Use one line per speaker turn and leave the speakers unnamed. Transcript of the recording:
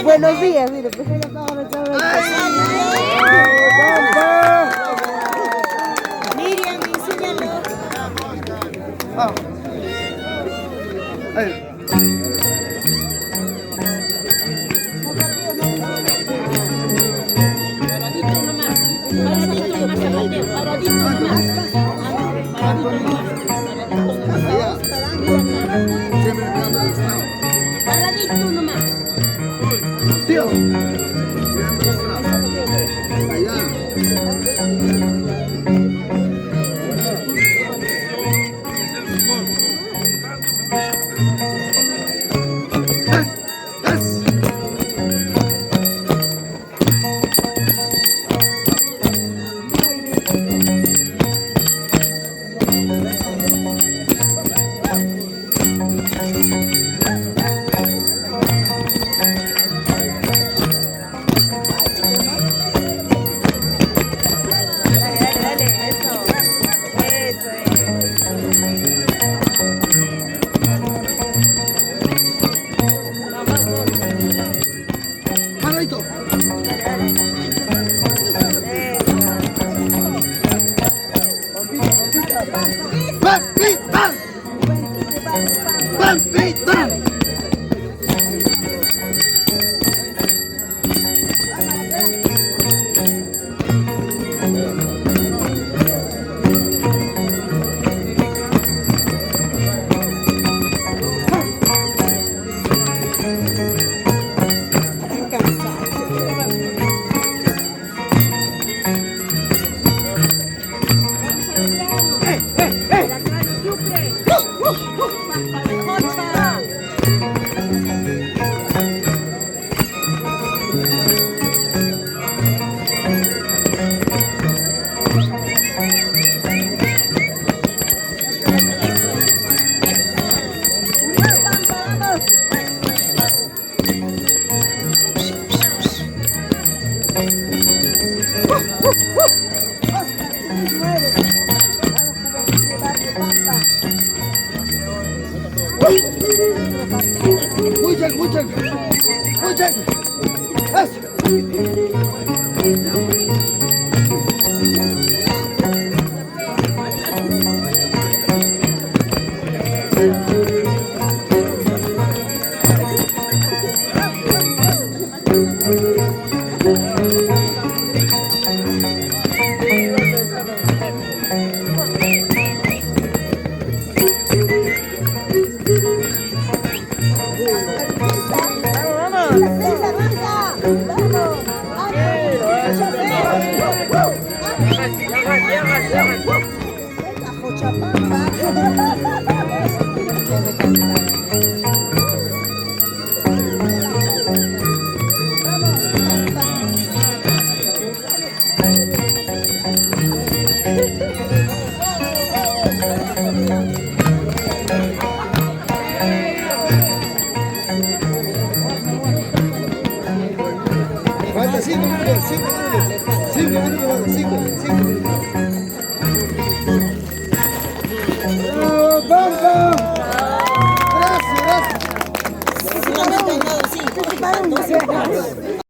Buenos días, mire.
Miriam, enséñalo. Paradito nomás. Paradito nomás, zapateo. Paradito nomás. Paradito nomás.
Siempre mirando al estrado.
Paradito nomás.
Tío. Mirando al estrado. Allá. Es, es.
Dale, dale, dale. Eso. Eso es.
Paradito.
Dale, dale. Eso.
¡Pampita! ¡Pampita! Muchas, muchas, muchas. Eso. Falta 5 minutos, 5 minutos. 5 minutos, 5, 5 minutos. ¡Bravo, Pampa! Gracias, gracias.
Solamente han dado 5.